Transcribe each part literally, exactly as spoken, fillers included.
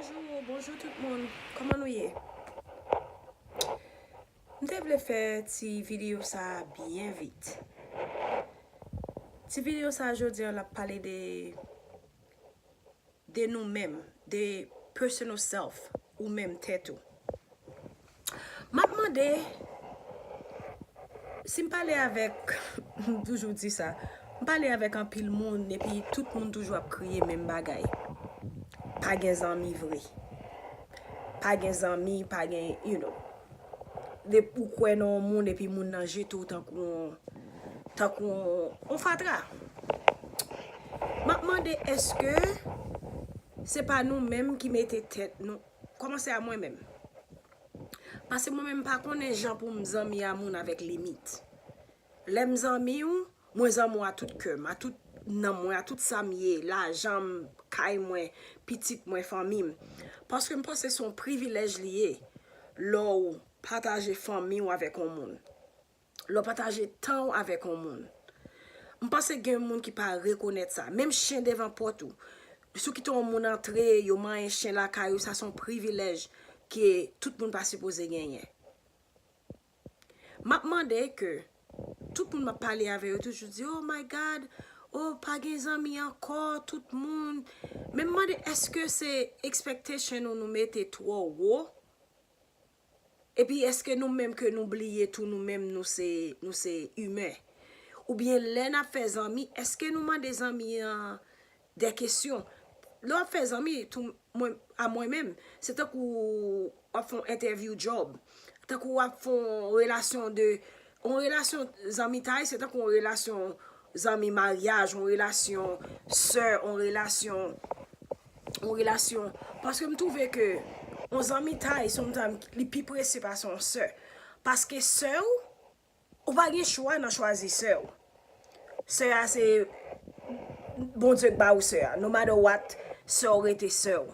Bonjou, bonjou tout moun. Kòman nou ye? M te vle fè ti videyo sa a byen vit. Ti videyo sa a jodi a l ap pale de, de nou menm, de personal self, ou menm tèt ou. M ap mande, si m pale avèk, m toujou di sa, m pale avèk anpil moun, epi tout moun toujou ap kriye menm bagay. Pa gen zanmi vre. Pa gen zanmi, pa gen, you know. De, ou kwè nan yon moun, epi moun nan jete w tankou yon, tankou yon, yon fatra. M ap mande, èske se pa nou menm ki mete tèt nou, kòmanse a mwen menm. Paske mwen menm, m pa konnen jan pou m zanmi a moun avèk limit. Lè m zanmi w, mwen zanmi w a tout kè m, a tout nanm mwen, a tout sa m ye, lajan m, kay mwen, pitit mwen, fanmi m. Paske m panse se yon privilèj li ye lè w pataje fanmi w avèk yon moun. Lè w pataje tan w avèk yon moun. M panse gen moun ki pa rekonèt sa. Menm chen devan pòt ou. Si w kite yon moun antre, yo manyen chen lakay ou, sa se yon privilèj ke tout moun pa sipoze genyen. M ap mande ke tout moun m ap pale avè yo toujou di, "Oh my God, oh, pa gen zanmi ankò, tout moun." Men m mande, èske se expectation nou nou mete twò wo? Epi èske nou menm ke nou bliye tou nou menm nou se, nou se imen? Oubyen lè n ap fè zanmi, èske nou mande zanmi an de kesyon? Lè w ap fè zanmi, tou, mwen, a mwen menm, se tankou w ap fè yon entèvyou djòb, tankou w ap fè yon relasyon de, yon relasyon zanmitay, se tankou yon relasyon zanmi maryaj, yon relasyon sè, yon relasyon, yon relasyon. Paske m twouve ke yon zanmitay, sometimes, li pi presye pase yon sè. Paske sè w, ou pa gen chwa nan chwazi sè w. Sè a se Bondye k ba ou sè a. No matter what, sè w rete sè w.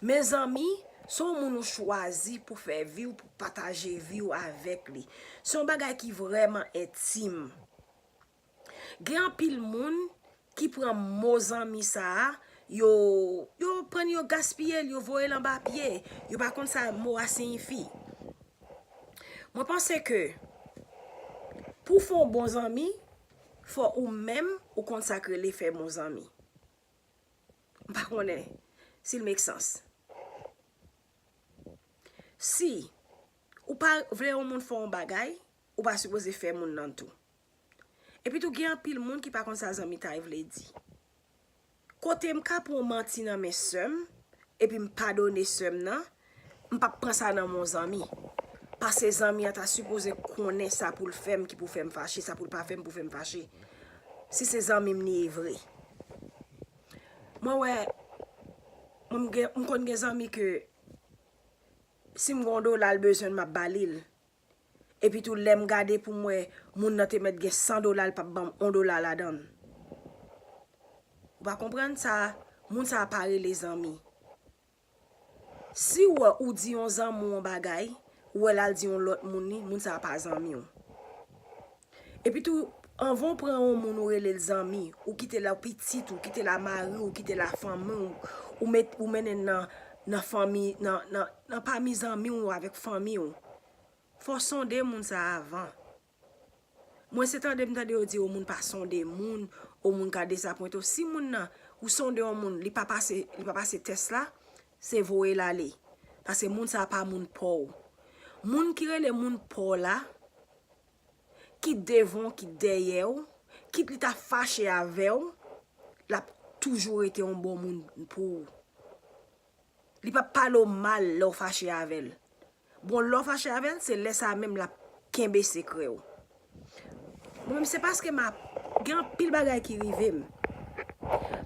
Men zanmi, se yon moun ou chwazi pou fè vi w, pou pataje vi w avèk li. Se yon bagay ki vrèman entim. Gen anpil moun ki pran mo zanmi sa a, yo, yo pran l, yo gaspiye l, yo voye l anba pye. Yo pa konn sa mo a siyifi. Mwen panse ke pou w fè yon bon zanmi, fò ou menm ou konn sa k rele fè bon zanmi. M pa konnen si l make sense. Si ou pa vle yon moun fè yon bagay, ou pa sipoze fè moun nan tou. Epi tou, gen anpil moun ki pa konn sa zanmitay vle di. Kote m ka pran yon manti nan men sè m, epi m padone sè m nan, m p ap pran sa nan men yon zanmi. Paske zanmi an ta sipoze konnen sa pou l fè m ki pou fè m fache, sa pou l pa fè m pou fè m fache. Si se zanmi m li ye vre. Mwen wè, mwen m gen, m konn gen zanmi ke si m gen yon dola l bezwen m, m ap ba li l. Epi tou, lè m gade pou m wè moun nan te mèt gen san dola, l p ap ban m yon dola ladan l. Ou pa konprann sa, moun sa a pa rele zanmi. Si w wè ou di yon zanmi w yon bagay, ou wè l al di yon lòt moun li, moun sa a pa zanmi w. Epi tou, anvan w pran yon moun ou rele l zanmi, ou kite l a pitit ou, kite l a mari w, kite l a fanmi w, ou met, ou mennen l nan, nan fanmi, nan, nan, nan pami zanmi w avèk fanmi w. Fò w sonde moun sa a avan. Mwen se tande m tande yo di, o moun pa sonde moun, o moun ka dezapwente w. Si moun nan, ou sonde yon moun, li pa pase, li pa pase tès la, se voye l ale. Paske moun sa a pa moun pa w. Moun ki rele moun pa w la, kit devan w, kit dèyè w, kit li ta fache avè w, l ap toujou rete yon bon moun pou ou. Li p ap pale w mal lè w fache avè l. Bon, lè w fache avè l, se lè sa a menm l ap kenbe sekrè w. Mwen menm, se paske m ap gen anpil bagay ki rive m.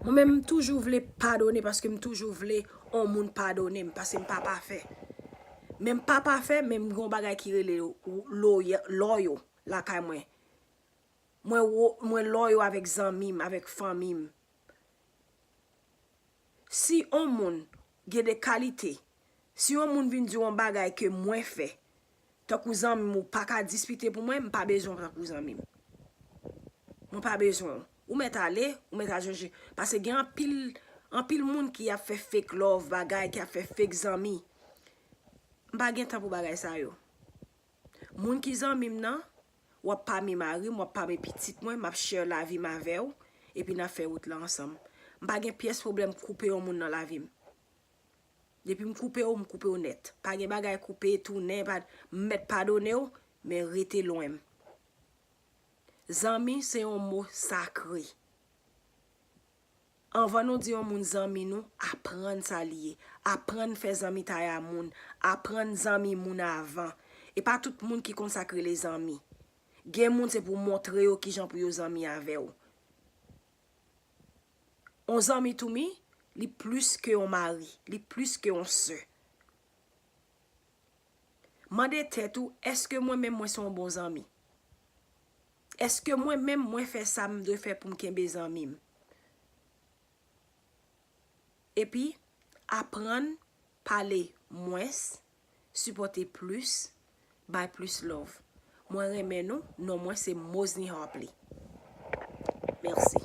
Mwen menm, m toujou vle padone paske m toujou vle yon moun padone m, paske m pa pafè. Men m pa pafè, men m gen yon bagay ki rele lo-, loya-, loyal lakay mwen. Mwen wo-, mwen loyal avèk zanmi m, avèk fanmi m. Si yon moun gen de kalite, si yon moun vin di w yon bagay ke mwen fè, tankou zanmi m, ou pa ka dispite pou mwen, m pa bezwen w tankou zanmi m. Mwen pa bezwen w. Ou mèt ale, ou mèt al jwenn je-, paske gen anpil Anpil moun ki ap fè fake love bagay, ki ap fè fake zanmi. M pa gen tan pou bagay sa yo. Moun ki zanmi m nan, w ap pami mari m, w ap pami pitit mwen, m ap share lavi m avè w, epi n ap fè wout la ansanm. M pa gen pyès pwoblèm koupe yon moun nan lavi m. Depi m koupe w, m koupe w nèt. Pa gen bagay koupe, tounen, pa, m mèt padone w, men rete lwen m. Zanmi se yon mo sakre. Anvan nou di yon moun zanmi nou, aprann sa li ye. Aprann fè zanmitay a moun. Aprann zanmi moun avan. E pa tout moun ki konn sa k rele zanmi. Gen moun se pou montre yo kijan pou yo zanmi avè w. On zanmi to me, li plis ke on mari, li plis ke on sè. Mande tèt ou, èske mwen menm mwen se yon bon zanmi? Èske mwen menm mwen fè sa m dwe fè pou m kenbe zanmi m? Epi, aprann pale mwens, sipòte plis, bay plis love. Mwen renmen nou, non mwen se Mosny Harpley. Mèsi.